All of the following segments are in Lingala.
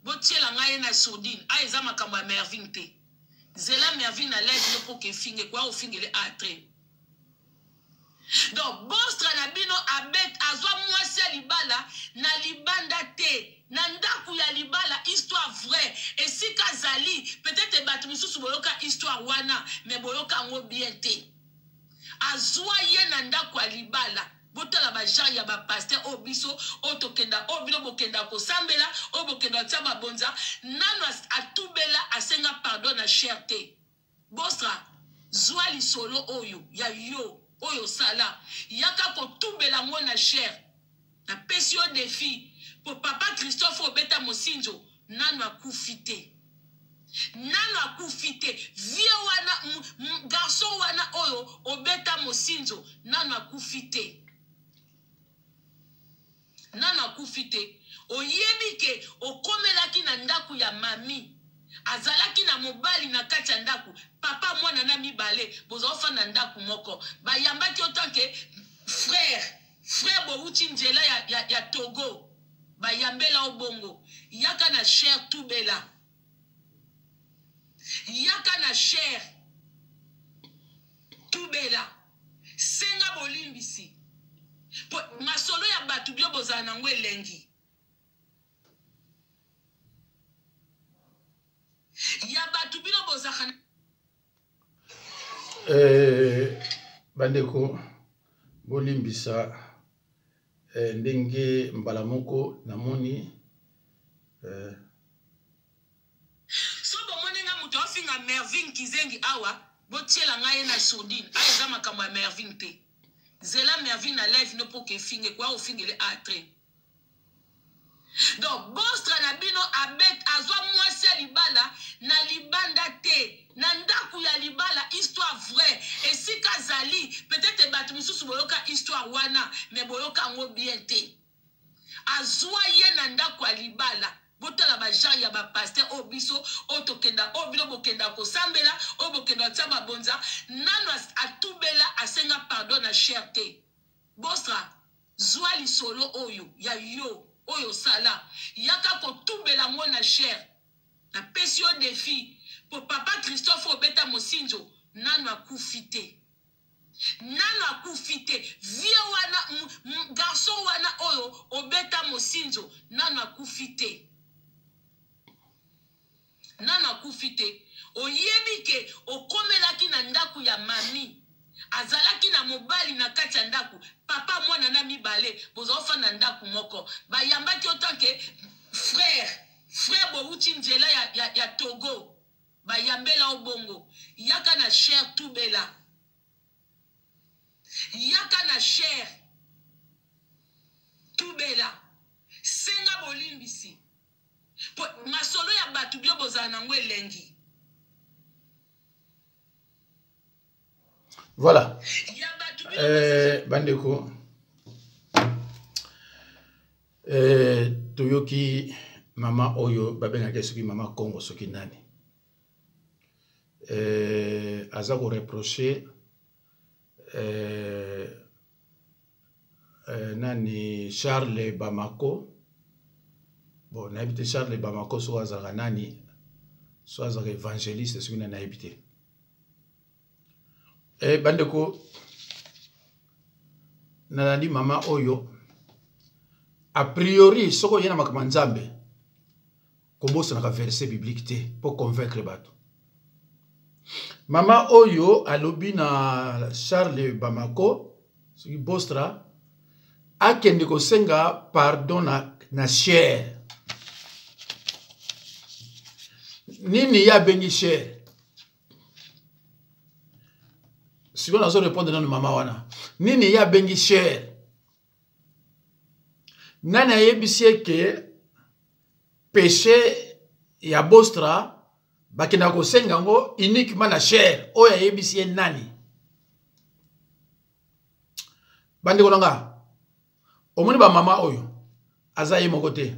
Botiela ngai ye na sourdine. Ah eza makambo ya Mervine te. Zela Mervine na live no po ke finge kwa ofingele a tre. Donc bostra na bino abet azwa mwasi ya libala na libanda te na ndaku ya libala histoire vraie esika azali peut-etre batu mosusu boyoka histoire wana mais boyoka yango bien te azwa ye na ndaku ya libala botala ba genre ya ba pasteur oyo biso oyo tokenda oyo bino bokenda kosambela oyo bokenda kotia mabonza nanu atubela asenga pardon na cher te Bostra zua lisolo oyo ya yo oyo osala yaka kotubela ngo na chair na pesi yo defi po papa Christophe obeta mosinzo nanu akufi te nanu akufi te vieux wana garçon wana oyo obeta mosinzo nanu akufi te. Nanu akufi te oyebi ke okomelaki na ndaku ya mamie azalaki na mobali na kati ya ndaku papa mwana na mibale bozalofanda ndaku moko bayambaki yo tant que frère frère bowuti nzela ya, ya, ya Togo bayambela yo bongo yaka na chair tubela yaka na chair tubela Senga bolimbisi po masolo ya batu bio bozala nango elengi. Ya batu bino bozaka na. Eh, bandeko bolimbisa eh, ndenge mbala moko namoni eh, So bomoni nga mutu afinga Mervine kizengi awa botiela nga ye na sourdine awa eza makambo ya Mervine te zela Mervine na live no po ke finge kwa ofingele a tre donc bostra na bino abet azwa mwasi ya libala na libanda te na ndaku ya libala histoire vraie esika azali peut-être bato mosusu boyoka histoire wana mais boyoka yango bien te Azua ye na ndaku ya libala botala ba genre ya ba pasteur oyo biso oyo tokenda oyo bino bokenda kosambela oyo bokenda kotia mabonza nanu atubela asenga pardon na cher te bostra zua lisolo oyo ya yo oyo osala yaka kotubela ngo na cher na pesi yo defi po papa Christophe obeta mosinzo nanu akufi te. Nanu akufi te vieux wana garçon wana oyo obeta mosinzo nanu akufi te nanu akufi te oyebi ke okomelaki na ndaku ya mamie azalaki na mobali na kati ya ndaku papa mwana na mibale bozalofanda ndaku moko bayambaki yo tant que frère frère bowuti nzela ya, ya, ya Togo Bayambela yo bongo yaka na chair tubela yaka na chair tubela senga bolimbisi po masolo ya batu bio bozala nango elengi. Voilà. Eh, bandeko eh, toyoki mama oyo babengaki soki mama Congo soki nani eh, aza koreproche eh, eh, nani Charles Bamako bon nayebi te Charles Bamako soki azalaka nani soki azalaka évangéliste soki nani nayebi te Eh, bandeko nalandi mama oyo a priori soki oye na makambo ya nzambe kobosanaka verset biblique te mpo convaincre bato mama oyo alobi na charles bamako soki bostra akende kosenga pardon na, na chere nini ye abengi chere sikoyo nazo répondre nanu mama wana nini ye abengi cher nani ayebisi ye ke péché ya bostra bakendaka kosenga yango uniquement na cher oyo ayebisi ye nani bandeko na nga omoni bamama oyo aza ye moko te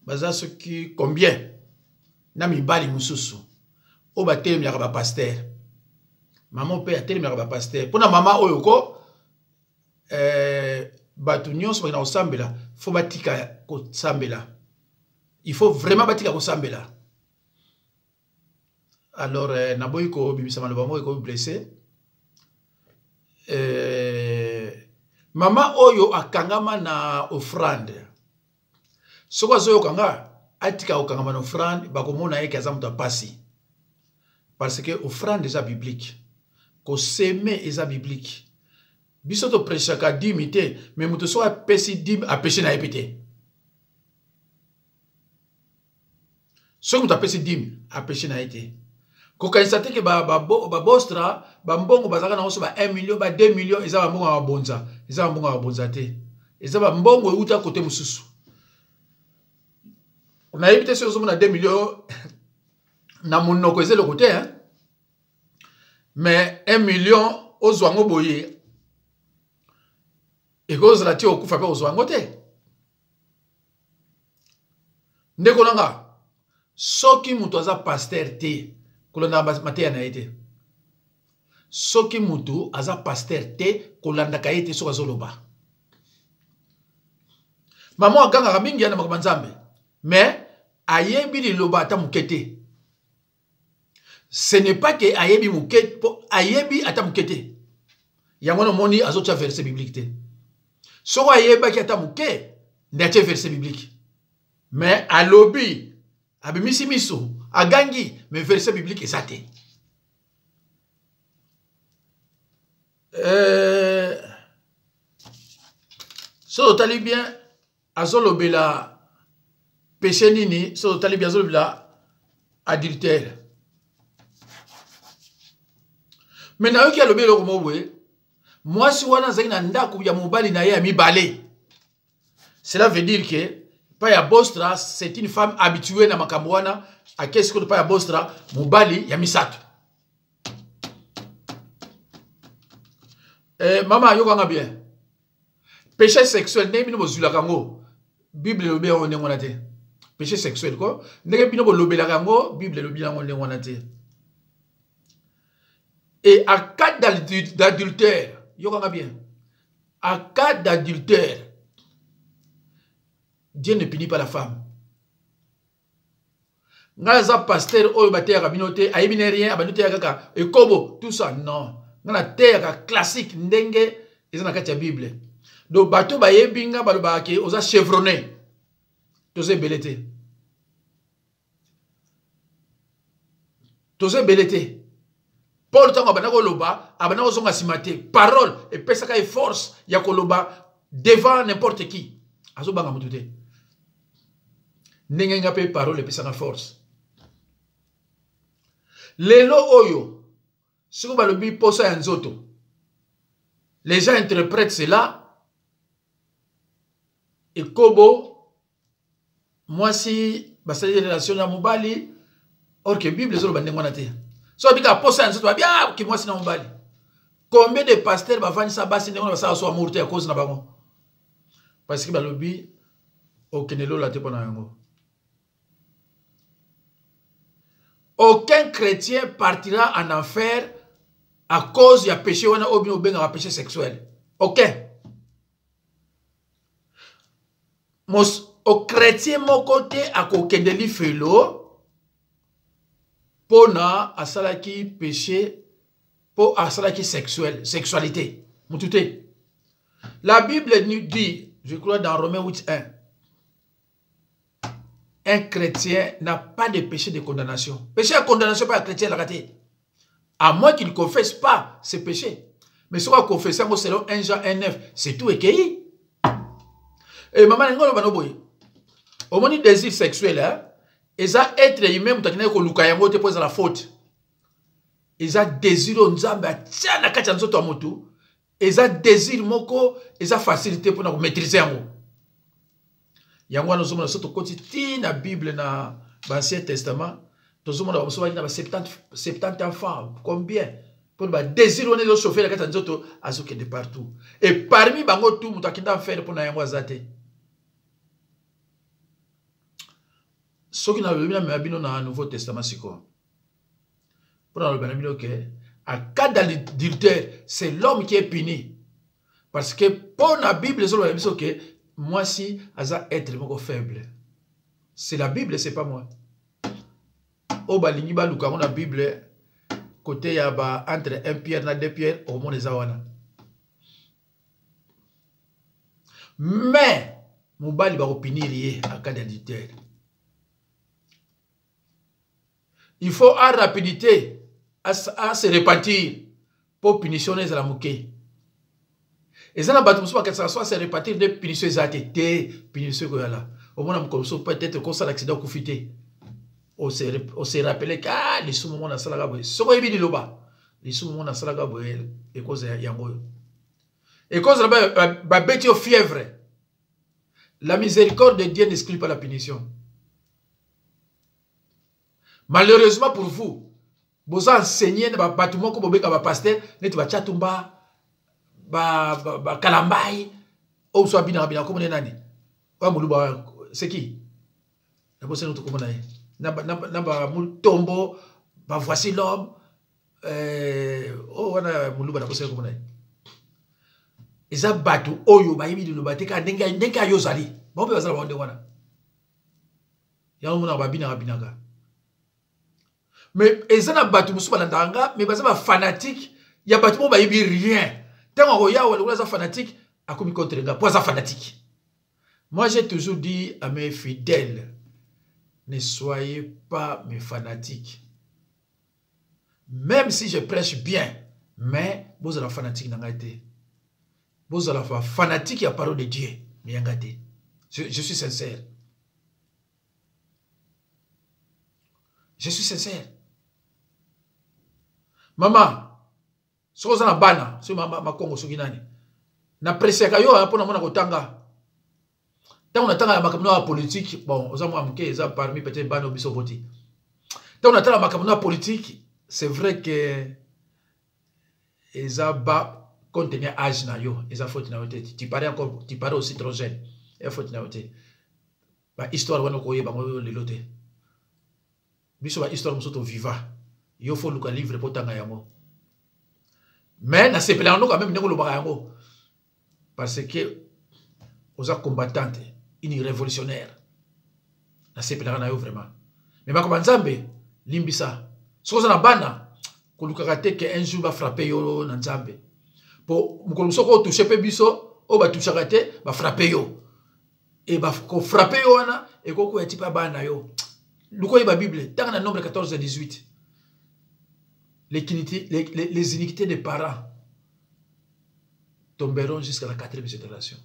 baza soki combien na mibali mosusu oyo batelemelaka bapaster mama mpe atelemelaka bapaster mpo na mama oyo ko eh, bato nyonso bakenda kosambela fo batika kosambela. Il faut vraiment batika kosambela. Alors eh, naboyi kobimisa maloba moko ekoki blesse eh, mama oyo akangama na offrande. Soki azoyoka nga, atika kokangama na offrande, bakomona ye ke aza moto ya pasi, parce que offrande eza biblique, koseme eza biblique. Biso toprechaka dime te, mais moto soki apesi dime, apeshe na ye mpe te. Soki moto apesi dime, apeshe na ye te. Kokanisa te ke babostra bambongo bazalaka nango so ba 1 million, ba 2 million, eza bambongo ya mabonza. Eza bambongo ya mabonza te, eza bambongo euta kote mosusu. Nayebi te soki ozomona 2 million na monoko eza eloko te, hein? Mais 1 million ozwa yango boye, ekozala ti okufa mpe ozwa yango te. Ndeko na nga, soki moto aza pasteur te, kolandaka mateya na ye te. Soki moto aza pasteur te, kolandaka ye te. Soki azoloba, mama agangaka mingi ya na makambo ya Nzambe, mais ayebi liloba ata moke te. Ce n'est pas que ayebi moke, po ayebi ata moke te. Yango wana omoni azotia verset biblique te. Soki ayebaki ata moke, nde atie verset biblique. Mais alobi, abimisi miso, agangi, mais verset biblique eza te. Soki otali bien, azolobela péché nini? Soki otali bien, azolobela adultère. Mais nayoki alobi eloko moko boye: mwasi wana azalaki na ndako ya mobali na ye ya mibale. Cela veut dire que pa ya Bostra, c'est une femme habituée na makambo wana. Ake sikoyo pa ya Bostra, mobali ya misato. Mama, ayokanga bien, péché sexuel ndenge bino bozwilaka yango, Bible elobi yango ndenge wana te. Péché sexuel ko ndenge bino bolobelaka yango, Bible elobi yango ndenge wana te. Et à cas d'adultère, yokanga bien, à cas d'adultère, Dieu ne punit pas la femme. Ngai aza pasteur oyo bateyaka bino te, ayebi ne rien, abandi teya kaka ekobo, tout ça. Non, ngai nateyaka classique ndenge eza na kati ya Bible. Donc bato bayebi nga, balobaka ke oza chevronné. Toza ebele te, toza ebele te. Paul, ntango abanda koloba, abanda kozonga nsima te. Parole epesaka ye force ya koloba devant n'importe qui, azobanga motu te. Ndenge nga mpe parole epesaka force. Lelo oyo, soki balobi posa ya nzoto, les gens interprètent cela ekobo, mwasi basali relation na mobali. Or que Bible ezoloba ndenge wana te. So babika posa ya nzoto, babi ah, ki mwasi na mobali. Combien de pasteur bavandisa basi ndenge wana, basala so amour te ya cause na bango, parce que balobi okende lola te mpo na yango. Aucun chrétien partira en enfer à cause ya péché wana oyo bino obengaka péché sexuel. Aucun Mos, o chrétien moko te akokende lifelo mpona asalaki péché, mpo asalaki sexuel, sexualité. Mutu te. La Bible nous dit, je crois dans Romains 8 1, un chrétien n'a pas de péché de condamnation. Péché de condamnation, pas un chrétien l'a raté. À moins qu'il ne confesse pas ses péchés. Mais ce qu'on confesse, selon 1 Jean 1 9, c'est tout écueilli. Et maman, ngolo bano boye. Omoni désir sexuel, hein? Eza être humain, mutu akendaki koluka yango te mpo ezala faute. Eza désir oyo Nzambe atia na kati ya nzoto ya motu. Eza désir moko eza facile te mpona komaîtrise yango. Yango wana ozomona, so tokoti ti na Bible, na baancien testament, tozomona bamosusu baki na ba 70 enfants, combien, mpona badésir wana ezochauffe na kati ya nzoto, azokende partout. Et parmi bango tu, moto akenda enfer mpona yango aza te. Soki nalobi, namema bino na Nouveau Testament sikoyo mpona naloba na bino ke à cas d'adultère, c'est l'homme qui est puni, parce que mpo na Bible ezoloba na biso ke mwasi aza être moko faible. C'est la Bible, c'est pas moi. Oyo balingi baluka yango na Bible, côté ya ba entre 1 Pierre na 2 Pierre, okomona eza wana. Mais mobali bakopinir ye en cas d'adultère. Il faut à rapidité à se repentir po punition na ezala moke. Eza na bato mosusu bakanisaka so ase repentir nde punition eza te. Te, punition ekoyala. Omona mokolo mosusu peut-être kosala accident okufi te, ose rappele ke ah, lisumu moko nasalaka boye. Soki oyebi liloba lisumu moko nasalaka boye, ekozala yango oyo ekozala babeti yo fièvre. La miséricorde de Dieu n'exclut pas la punition. Malheureusement pour vous, boza enseigné na bato moko bobenga ba pasteur neti ba Chatumba, ba Kalambai, oyo so abinaka binaka komona nani? Oyo moluba c'est qui? Na bosani to komona ye. Na ba Mutombo, ba voici l'homme, oyo wana moluba na bosani komona ye. Eza bato oyo bayebi liloba te kaka ndenge ayo ozali. Bango mpe bazala bango ndenge wana. Yango monaka babinaka binaka. Mais eza na bato mosusu balandaka nga, mais baza ba fanatique ya bato moko bayebi rien. Ntango akoya awa lokola aza fanatique, akomi contre nga po aza fanatique. Moi j'ai toujours dit à mes fidèles, ne soyez pas mes fanatiques. Même si je prêche bien, mais bozala fanatique na ngai te. Bozala fanatique ya parole de Dieu, mais ya ngai te. Je suis sincère. Je suis sincère. Maman, soki oza na bana, soki mama makongo soki nani, na presiaka yo mpo na mona kotanga. Ntango natanga ya makambo ya politique, bon, oza mwa moke, eza parmi peut-être bana biso boti. Ntango natanga makambo ya politique, c'est vrai que eza ba compte tenu âge na yo, eza faute na yo te. Tu parais encore, tu parais aussi trop jeune. Eza faute na yo te. Ba histoire wana okoyeba yango lelo te. Biso ba histoire mosusu toviva. Yo faut luka livre po tanga yango. Mais na sepela yango quand même ndenge olobaka yango. Parce que oza combattante, une révolutionnaire. Na sepelaka na yo vraiment. Mais makambo ya Nzambe, limbisa. Soki oza na bana, kolukaka te que un jour ba frapper yo na Nzambe. Po mokolo mosusu oko toucher pe biso, oyo ba touchaka te, ba frapper yo. Et ba ko frapper yo wana, ekoki koya ti pa bana yo. Luka oyeba Bible, tanga na nombre 14 à 18. Les iniquités des parents tomberont jusqu'à la 4e génération.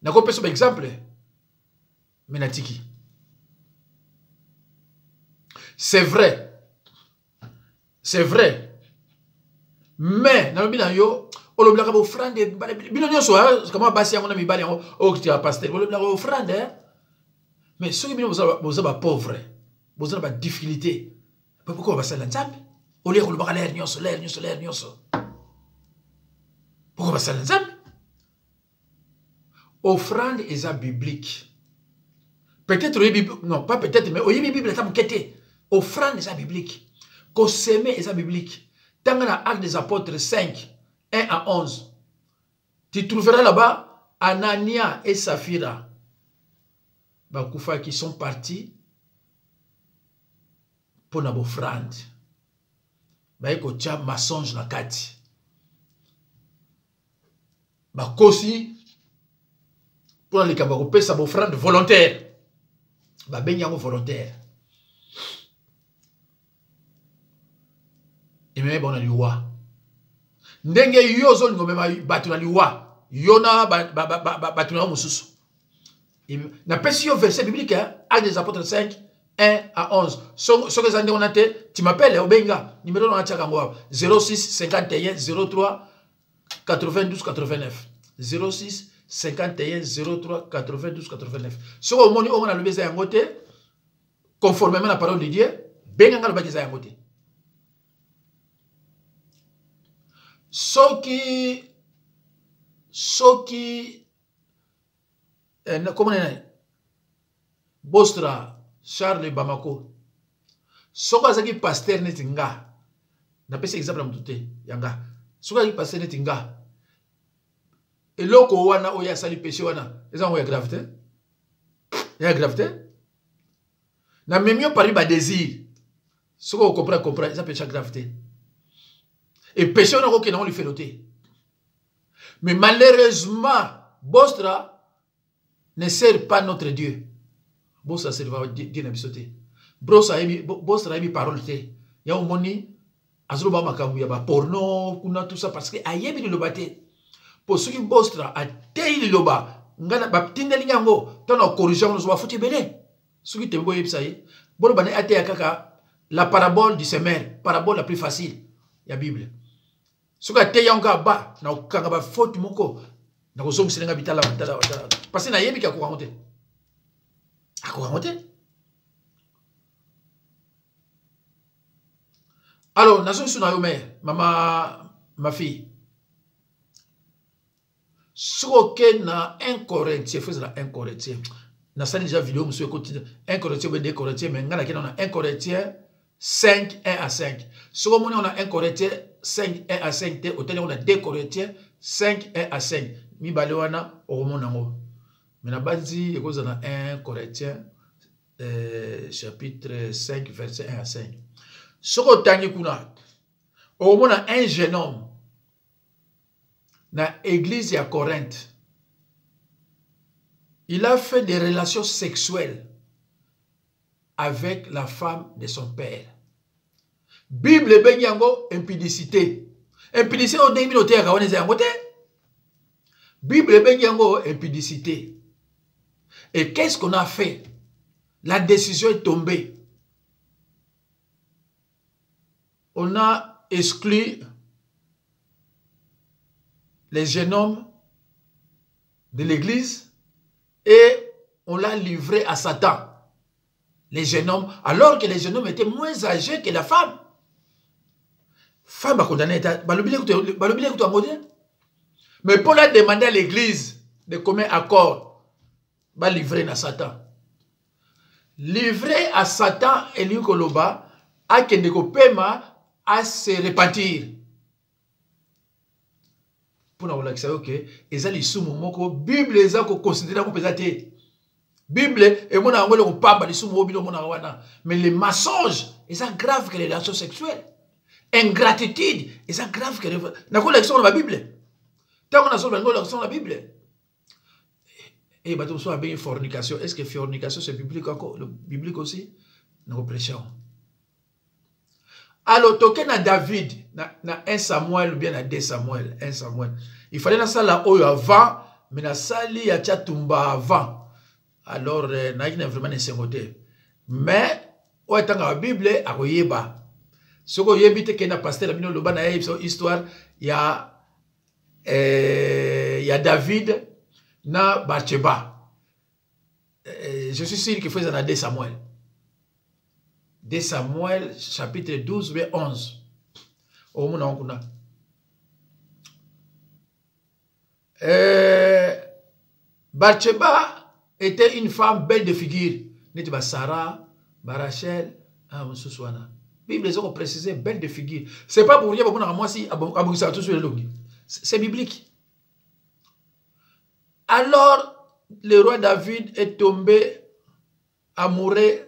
Nakopesa ba exemple, mais natiki. C'est vrai. C'est vrai. Mais nalobi na yo, olobelaka ba offrande, bino nyonso, hein, kama basi yango na mibali yango, oyo kitaka pasteur, bolobelaka ba offrande, hein. Mais soki bino boza ba pauvre, boza na ba difficulté, pourquoi basala Nzambe? Olie kolobaka l'air nyonso, l'air nyonso, l'air nyonso. Pourquoi basala Nzambe? Offrande eza biblique. Peut-être oyebi, non, pas peut-être, mais oyebi Bible ata moke te. Offrande eza biblique. Kosemer eza biblique. Tanga na Actes des Apôtres 5, 1 à 11. Tu trouveras là-bas Anania et Saphira. Bakufa qui sont partis pour na offrande. Baye kotia mensonge na kati. Bakosi pour na likambo ya kopesa offrande volontaire. Babengi yango volontaire. Ememi bango na liwa. Ndenge yo ozolinga omema bato na liwa, yo na bato na yo mosusu. Napesi yo verset biblique, hein? Actes des Apôtres 5, 1 à 11. Soki eza ndenge wana te, tu m'appelles, obenga. Numéro na tiaka yango awa. zéro six, cinquante et un, zéro trois, 92, 89. zéro six, cinquante et un, zéro trois, 92, 89. Soki omoni oyo nalobi eza yango te, conformément à la parole de Dieu, benga nga lobaki eza yango te. Soki, soki, comment nani? Bostra Charles Bamako. Soki azalaki pasteur neti nga, napesi exemple ya motu te ya nga. Soki azalaki pasteur neti nga, eloko wana oyo asali péché wana eza yango ya grave te. Ya grave te. Namemi yo parmi badésir. Soki okomprendre, comprendre, eza péché grave te. E péché wana okokende yango lifelo te. Mais malheureusement, Bostra ne sert pas notre Dieu. Bostra serva Dieu na biso te. Bostra ayebi parole te. Ya omoni azoloba makambo ya ba porno kuna tout ça parce que ayebi liloba te. Po soki Bostra ateyi liloba, ngana batindeli yango tana corriger yango ba futi ebele. Soki te boyebisa ye, boloba ne ateya kaka la parabole du semeur, parabole la plus facile ya Bible. Soki ateyi yango kaka ba na kokanga ba faute moko na kozongisela nga bitala bitala bitala parce que nayebi ke akoka yango te, akoka yango te. Alors nazongi so na yo mère, mama, ma fille, soki oke na 1 Corinthien, faut ezala 1 Corinthien, nasali déjà vidéo mosusu ekoti 1 Corinthien obe 2 Corinthien, mais ngai nakei na 1 Corinthien 5 1 à 5. Soki omoni yango na 1 Corinthien 5 1 à 5 te, otali yango na 2 Corinthien 5 1 à 5, mibale wana okomona yango. Mais nabanzi ekozala na 1 Corinthien chapitre 5 verset 1 à 5. Soki otangi kuna okomona un jeune homme na église ya Corinthe, il a fait des relations sexuelles avec la femme de son père. Bible ebengi yango impudicité. Impudicité oyo ndenge bino oteyaka wana eza yango te. Bible ebengi yango impudicité. Et qu'est-ce qu'on a fait? La décision est tombée. On a exclu les jeunes hommes de l'église et on l'a livré à Satan. Les jeunes hommes, alors que les jeunes hommes étaient moins âgés que la femme. Femme a condamné, mais Paul a demandé à l'église de commun accord, va livrer à Satan. Livré à Satan, Eli Koloba, a kende kopema, a se repentir. Pour nous dire que eza lisumu moko Bible eza ko considérer ko pesa te. Bible et mona ngolo ko pamba lisumu oyo bino mona wana. Mais les mensonges eza grave que les relations sexuelles. Ingratitude eza grave que na ko lection na Bible. Tango na so bango lection na Bible. Et bato so abengi fornication. Est-ce que fornication c'est biblique encore? Le biblique aussi? Na ko prêcher. Alors, toke na David, na 1 Samuel ou bien na 2 Samuel, 1 Samuel. Il fallait na sala oyo avant, mais na sali ya Tshatumba avant. Alors, na yina vraiment na sengote. Mais, oyo etanga la Bible, akoyeba. Soko oyebi te ke na pasteur na bino loba na ye biso histoire ya David na Bathsheba. Je suis sûr qu'il faut na 2 Samuel. 2 Samuel chapitre 12 ou bien 11. Omona kuna. Bathsheba était une femme belle de figure. Neti ba Sarah, ba Rachel, ah, mosusu wana. Bible eza ko préciser belle de figure. C'est pas pour rien que moi si abongisa tout sur le longi. C'est biblique. Alors le roi David est tombé amoureux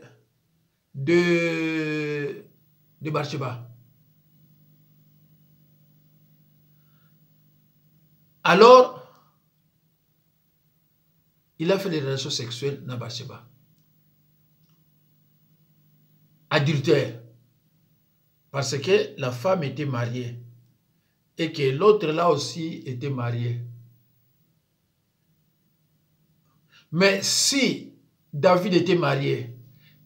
de Bathsheba. Alors, il a fait des relations sexuelles dans Bathsheba. Adultère. Parce que la femme était mariée. Et que l'autre là aussi était marié. Mais si David était marié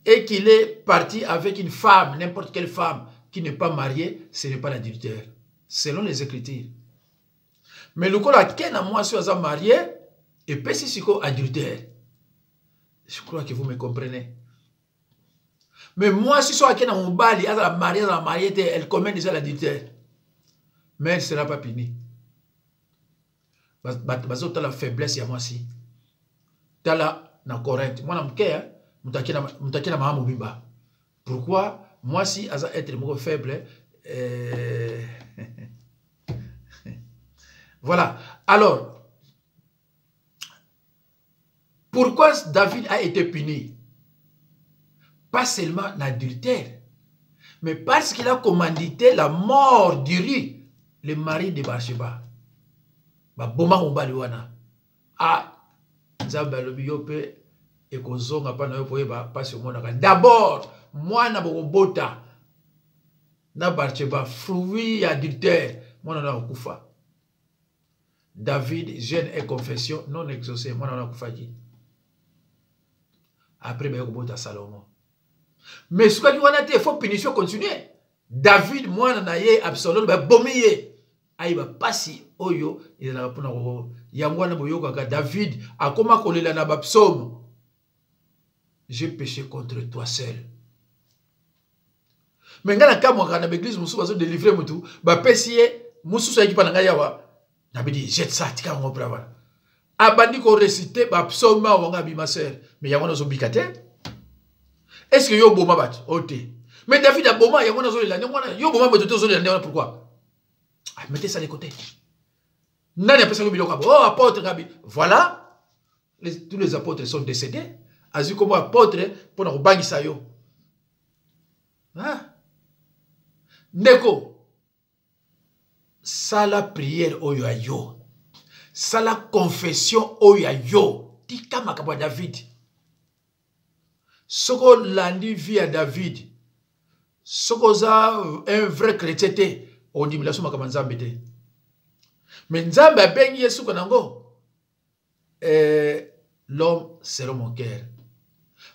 et qu'il est parti avec une femme, n'importe quelle femme qui n'est pas mariée, ce n'est pas l'adultère, selon les Écritures. Mais le cas là, moi, si je suis marié, et puis si c'est adultère. Je crois que vous me comprenez. Mais moi, si je suis dans mon bal, elle est mariée, elle est mariée, elle commet déjà l'adultère. Mais elle ne sera pas punie. Bazo la faiblesse ya mwasi. Tala na Corinthe. Moi na mke, hein, mutaki na mama mobimba. Pourquoi mwasi aza être moko faible? Voilà. Alors, Pourquoi David a été puni? Pas seulement l'adultère, mais parce qu'il a commandité la mort d'Uri, le mari de Bathsheba. Baboma mobali wana. Ah, Nzambe alobi yo pe ekozonga pa na yo po yeba pasi omonaka. D'abord, mwana bokobota na Bathsheba, fruit ya adultère, mwana na akufa. David, jeûne et confession non exaucé, mwana wana akufaki. Après baye kobota Salomon. Mais sukaki wana te, faut punition continuer. David mwana na ye Absalom babomi ye. Ayeba pasi oyo ezalaka mpona ko yango wana boyokaka David akoma kolela na ba psaume. J'ai péché contre toi seul. Mais ngai nakamwaka na baeglise mosusu bazo délivrer mutu bapesi ye mosusu ayaki mpa na ngai awa nabidi jette ça tika yango mpona wana abandi korecite bapsaume awa ngai abima sœur mais yango wana ozobika te est ce que yo oboma bato oyo te mais David aboma yango wana ozolela ndenge wana yo oboma bato te ozolela ndenge wana pourquoi? Ah, mettez ça de côté. Nani apesaki biloko abo? Oh, apôtre ngabi. Voilà, tous les apôtres sont décédés. Azwi kombo apôtre mpo na kobangisa yo. Ah. Ndeko, sala prière oyo ya yo. Sala confession oyo ya yo. Tika makambo ya David. Soki olandi vie ya David, soki oza un vrai chrétien te, ondimela so makambo ya Nzambe te. Mais Nzambe abengi ye suka nango l'homme selon mon cœur.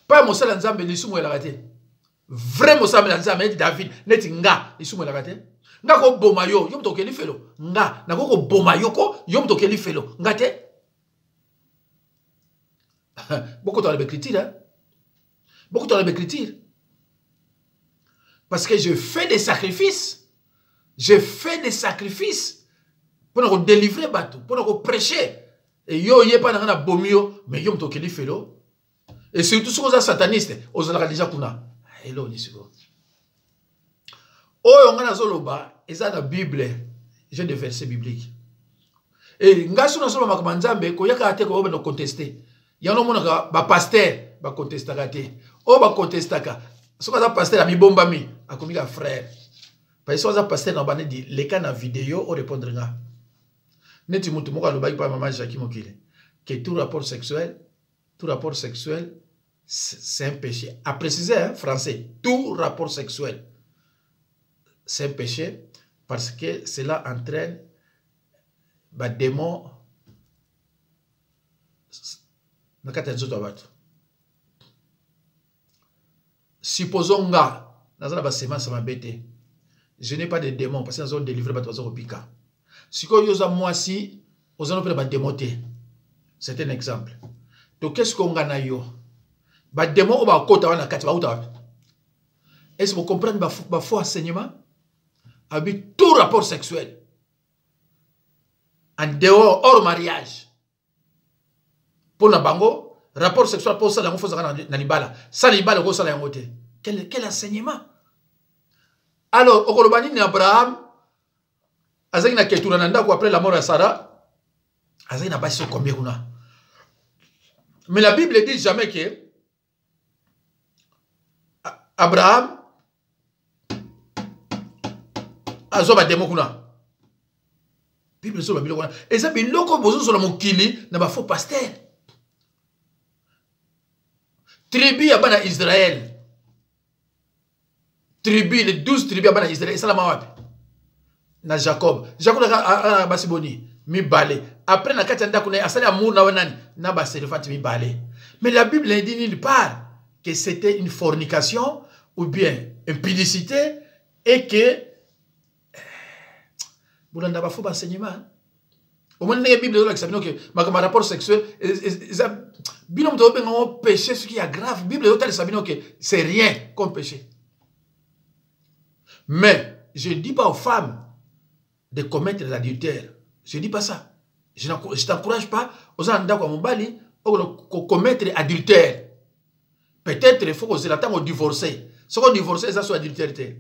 Pa mosala Nzambe lisumu elaka te. Vrai mosala ya Nzambe neti David, neti nga lisumu elaka te. Nga koboma yo, yo moto okeli felo. Nga nako koboma yo ko, yo moto okeli felo. Nga te. Bokotala ba écriture, hein? Bokotala ba écriture. Parce que je fais des sacrifices. Je fais des sacrifices pour nous délivrer bato, pour nous prêcher. Et yo yé pas na bomi yo, mais yo moto okeli felo. Et surtout soki oza sataniste, ozalaka déjà kuna. Hello ni siko. Oyo nga nazoloba eza na Bible, j'ai des versets bibliques. Et nga so nazoloba makambo ya Nzambe, koyaka te koyoba na contester. Yango omonaka ba pasteur ba contestaka te. Oyo ba contestaka, soki aza pasteur amibombami, akomi ka frère. Parce que soki aza pasteur na bande di leka na vidéo o répondre nga. Neti mutu moko alobaki pa mama Jackie Mokili que tout rapport sexuel, tout rapport sexuel c'est un péché. À préciser, hein, français, tout rapport sexuel c'est un péché parce que cela entraîne ba démons na kati ya nzoto ya bato. Supposons nga naza na ba semence ya mabe te, je n'ai pas de démons parce que nazo délivrer bato baza kobika. Sikoyo yo oza mwasi, oza no mpe na ba démons te, c'est un exemple. Donc qu'est-ce que nga na yo ba démons oyo bakota wana na kati bauta wapi? Est-ce que vous comprenez ba faux enseignement? Abi tout rapport sexuel en dehors hors mariage pour na bango rapport sexuel pour ça yango faut na libala, ça libala ko sala yango te. Quel enseignement? Alors okoloba nini Abraham azaki na Ketura na ndako après la mort ya Sarah, azaki na basi combien kuna? Mais la Bible dit jamais que Abraham azwa ba démon kuna. Bible ezoba biloko wana eza biloko bozozola mokili na ba faux pasteur. Tribu ya bana Israël, tribu les 12 tribus ya bana Israël esalama wapi? Na Jacob. Jacob na basi boni mibale. Après na kati ya ndako na ye asali amour na nani? Na ba servante mibale. Mais la Bible ne dit nulle part que c'était une fornication ou bien impudicité et que bolanda ba faux enseignement. Omoni ndenge Bible ezolakisa bino ke makambo ya rapport sexuel eza bino moto obenga ngo péché, ce qui est grave. Bible ezotalisa bino ke c'est rien comme péché. Mais je ne dis pas aux femmes de commettre l'adultère. Je ne dis pas ça. Je t'encourage pas aux ndako ya mobali ko commettre adultère. Peut-être il faut kozela ntango divorcer. Soko divorcer eza so adultère te.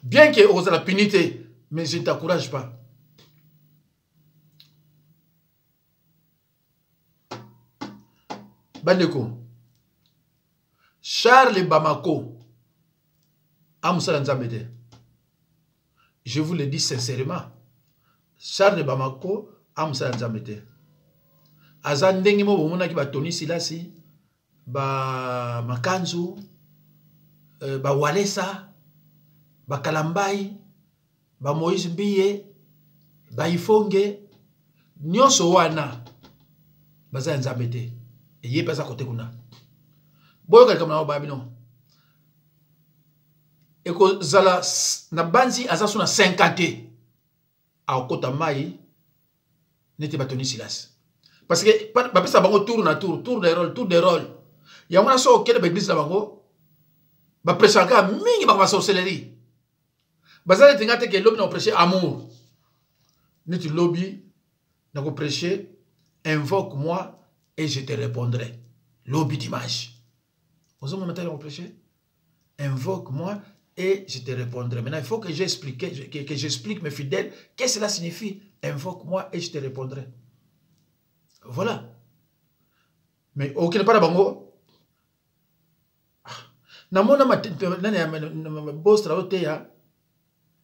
Bien que ozala punité, mais je ne t'encourage pas. Bandeko, Charles Bamako amosala Nzambe te. Je vous le dis sincèrement, Charles Bamako amosala Nzambe te. Aza ndenge moko bomonaki ba Tony Silasi, ba Makanzu, ba Walesa, ba Kalambai, ba Moïse Mbiye, ba Ifonge, nyonso wana baza ya Nzambe te. Eye mpe aza kote kuna. Boyoka likambo na ba bino. Ekozala na banzi aza so na 50 te. Akokota mai neti ba Tony Silas. Parce que bapesa bango tour na tour, tour de rôle, tour de rôle. Yango na so okende ba église na bango, ba prêchaka mingi ba sorcellerie. Baza neti nga te ke lobi na koprêche amour. Neti lobi na koprêche invoque moi et je te répondrai. Lobi dimanche. Ozomona tala koprêche invoque moi et je te répondrai. Maintenant, il faut que j'explique, que j'explique mes fidèles qu'est-ce que cela signifie. Invoque-moi et je te répondrai. Voilà. Mais aucun pas bango. Namona nani ya boss na oteya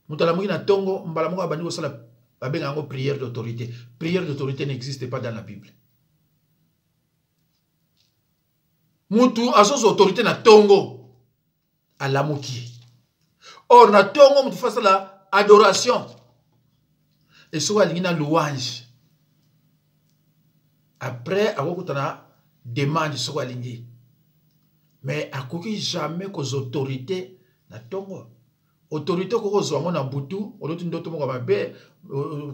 moto alamuki na tongo mbala moko abandi kosala babenga yango prière d'autorité. Prière d'autorité n'existe pas dans la Bible. Mutu azozwa autorité na tongo alamuki. Or na tongo mutu fa asala adoration. Et soki alingi na louange. Après akokutana demande soki alingi. Mais akoki jamais kozwa autorité na tongo. Autorité okoki kozwa yango na butu, oloti ndoto moko mabe,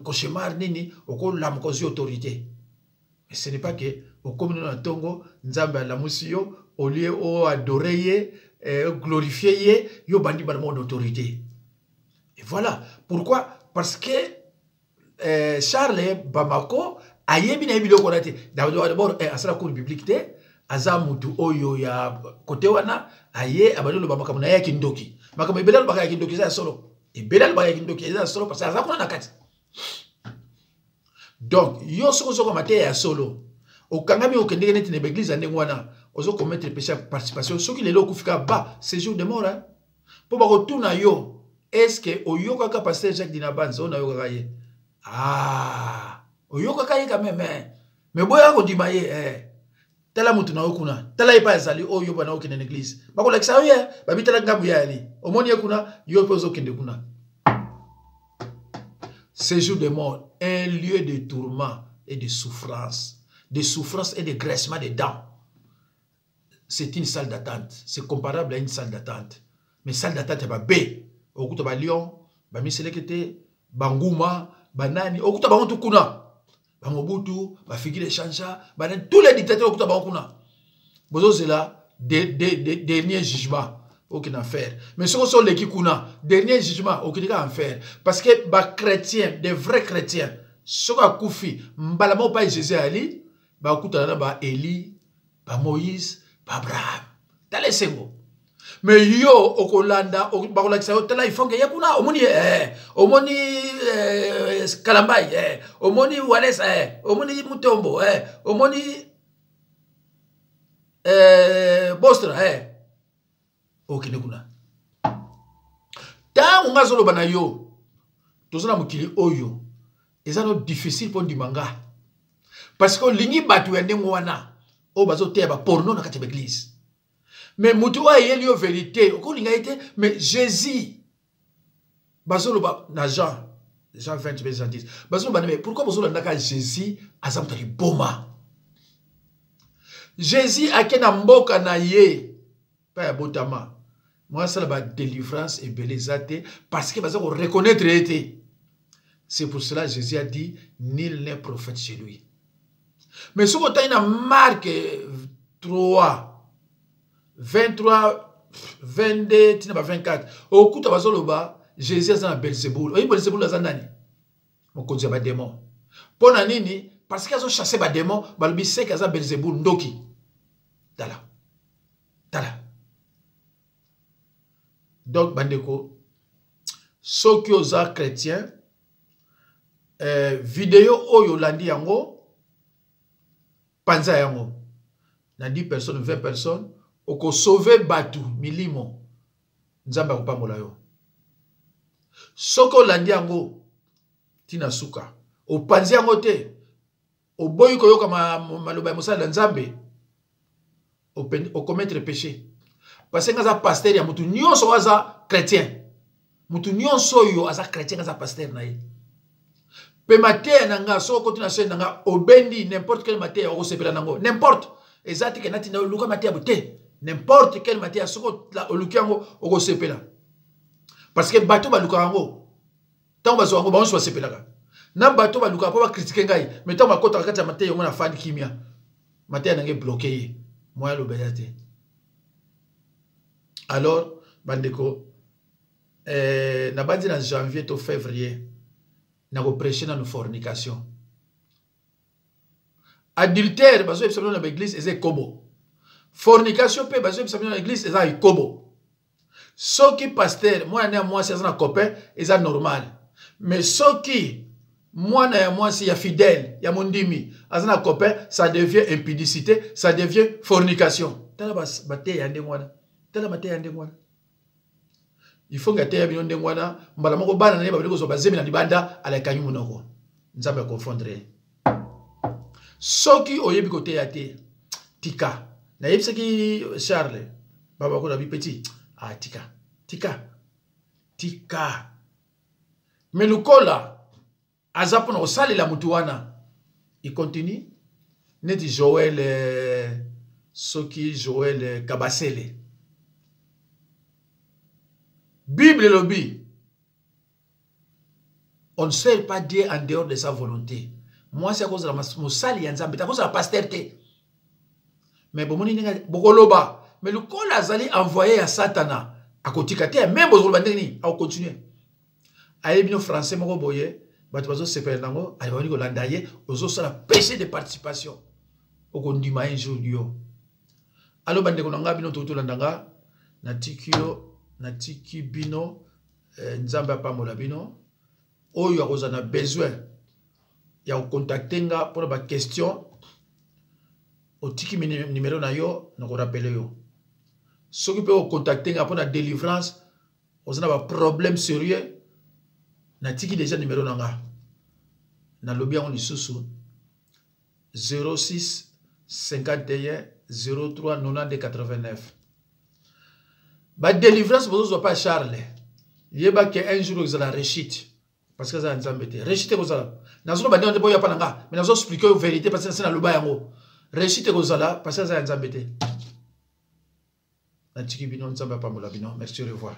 cauchemar nini, okolamuka ozwi autorité. Mais ce n'est pas que okomi na tongo Nzambe alamusi yo au lieu o adorer ye, glorifier ye, yo bandi bana moko d'autorité. Et voilà pourquoi, parce que Charles Bamako ayebi na ye biloko wana te. D'abord, asala cours biblique te, aza mutu oyo ya côté wana aye abandi loba makambo na ye ya kindoki. Makambo ebele alobaka ya kindoki eza ya solo. Ebele alobaka ya kindoki eza ya solo parce que aza kuna na kati. Donc, yo soko soko mateya ya solo, okangami okendeke neti na église ya ndenge wana, ozo commettre péché ya participation. Soki lelo okufika ba séjour de mort, hein? Po bakotuna yo, est-ce que oyokaka pasteur Jacques Dinabanza, oyo nayokaka ye? Ah, oyokaka ye quand même, hein? Mais boya kondima ye, eh. Tala mutu na yo kuna, tala ye pa azali oyo yo bana okende na église. Bakolakisa yo ye, babi tala ngambu ya ali. Omoni ye kuna, yo pe ozokende kuna. Séjour de mort, un lieu de tourment et de souffrance, de souffrance et de graissement des dents. C'est une salle d'attente. C'est comparable à une salle d'attente. Mais salle d'attente, il y a B. Okuta ba lion, ba miselekete, ba nguma, ba nani. Okuta ba ntu kuna. Ba Mobutu, ba Figile Chanja, ba nani. Tous les dictateurs okuta ba kuna. Bozo zela de dernier jugement. Ok, en enfer. Mais ce sont les qui kuna, dernier jugement, ok, en enfer. Parce que ba chrétiens, des vrais chrétiens, ce qu'a Koufi, mbalamo pa Jésus ali, ba okuta na ba Élie, ba Moïse, ba Abraham. Tale sengo. Mais yo okolanda, bakolakisa yo, tala ifonge ye kuna, omoni, eh, omoni, eh, Kalambai, eh, omoni Walesa, eh, omoni Mutombo, eh, omoni, eh, Bostra, eh. Okende kuna. Tango nga zoloba na yo, toza na mokili oyo, eza no difficile po ndima nga. Parce que olingi bato ya ndenge wana, oyo bazoteya ba porno na kati ya église. Mais mutu oyo ayeli yo vérité, okolinga ye te, mais Jésus, bazoloba na Jean, Jean 20, Jean 10, bazoloba na, mais pourquoi bozolandaka Jésus aza moto ya liboma? Jésus ake na mboka na ye, pa ya botama. Moi, ça ba délivrance ebele eza te, parce que baza ko reconnaître ye te. C'est pour cela Jésus a dit, nul n'est prophète chez lui. Mais soki otangi na Marc 3, 23, 22, tina ba 24, okuta bazoloba, Jésus aza na Belzéboul. Oyi Belzéboul aza nani? Mokonzi ya ba démon. Pona nini? Parce que azo chasser ba démon, balobi seke aza Belzéboul ndoki. Tala. Tala. Donc bandeko, soki oza chrétien, vidéo oyo olandi yango, panza yango. Na 10 personnes, 20 personnes, okosauve bato milimo. Nzambe akopambola yo. Soki olandi yango tina suka, opanzi yango te, oboyi koyoka maloba ya mosali na Nzambe, okomettre péché. Parce que nga aza pasteur ya mutu nyonso oyo aza chrétien. Mutu nyonso oyo aza chrétien aza pasteur na ye. Pe mateya na nga, soki okoti na chaîne na nga, obendi n'importe quel mateya, okosepela nango. N'importe. Eza te ke nati na oluka mateya bo te. N'importe quel mateya, soki oluki yango, okosepela. Parce que bato balukaka yango, ntango bazwa yango, bango nyonso basepelaka. Na bato balukaka mpo bakritike ngai, mais ntango bakotaka kati ya mateya yango, nafandi kimia. Mateya na ngai bloqué ye. Moya aloba eza te. Alors, bandeko, nabandi na janvier to février, nakoprêche nanu fornication. Adultère, bazoyebisa bino na baeglise eza ekobo. Fornication mpe bazoyebisa bino na église eza ekobo. Soki pasteur, mwana ya mwasi aza na copain, eza normal. Mais soki mwana ya mwasi ya fidèle, ya mondimi, aza na copain, ça devient impudicité, ça devient fornication. Tala bateya ya ndenge wana. Tala mateya ya ndenge wana. Il faut nga teya bino ndenge wana, mbala moko bana na ye babandi kozwa bazemi na libanda, alakangi monoko. Nzambe akonfondre ye. Soki oyebi koteya te, tika. Nayebisaki Charles, baba ko na bi petit, ah tika, tika, tika. Mais lokola aza mpona kosalela mutu wana, il continue neti Joël, soki Joël Kabasele. Bible elobi, on ne sert pas Dieu en dehors de sa volonté. Mwasi akozala mosali ya Nzambe te, akozala pasteur te. Mais bomoni ndenge bokoloba, mais lokola azali envoyé ya Satana, akotika te, même bozoloba ndenge nini, akocontinue. Ayebi bino français moko boye, bato bazosepela nango, aye babandi kolanda ye, ozosala péché de participation. Okondima un jour yo. Alo bandeko na nga, bino tokoki tolanda nga, natiki yo, natiki bino, Nzambe apambola bino. Oyo akozala na besoin ya kocontacte nga mpona ba question, otiki numéro na yo, nakorapele yo. Soki mpe ocontacte nga mpona délivrance, oza na ba problème sérieux, natiki déjà numéro na nga, nalobi yango lisusu, 06 51 03 92 89. Ba délivrance bozozwa pa Charles, yeba ke un jour ezala réussite, parce que aza ya Nzambe te. Réussite ekozala, nazoloba ndenge boya pa na nga, mais nazo expliquer yo vérité, parce que nase naloba yango. Réussite ekozala parce que aza ya Nzambe te. Natiki bino, Nzambe apambola bino. Merci, au revoir.